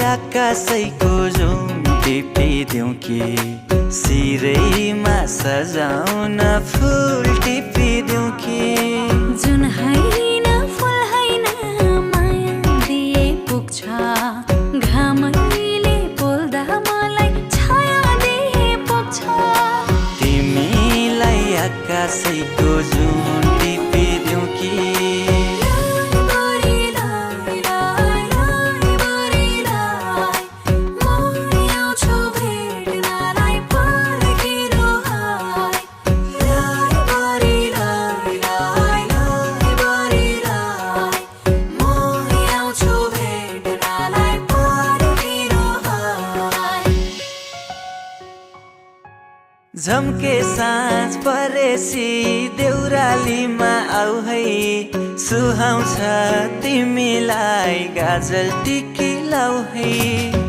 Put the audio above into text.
आकाशैको जुन टिपिदेऊ कि सिरैमा सजाउन फुल टिपिदेऊ कि जुन हैन फुल हैन माया दिए पुग्छ घामैले पोल्दा मलाई छाया दिए पुग्छ तिमीलाई आकाशैको जुन टिपिदेऊ कि झम्के साँझ परेसी देउरालीमा आऊ है सुहाउँछ तिमीलाई गाजल टिकी लाऊ है।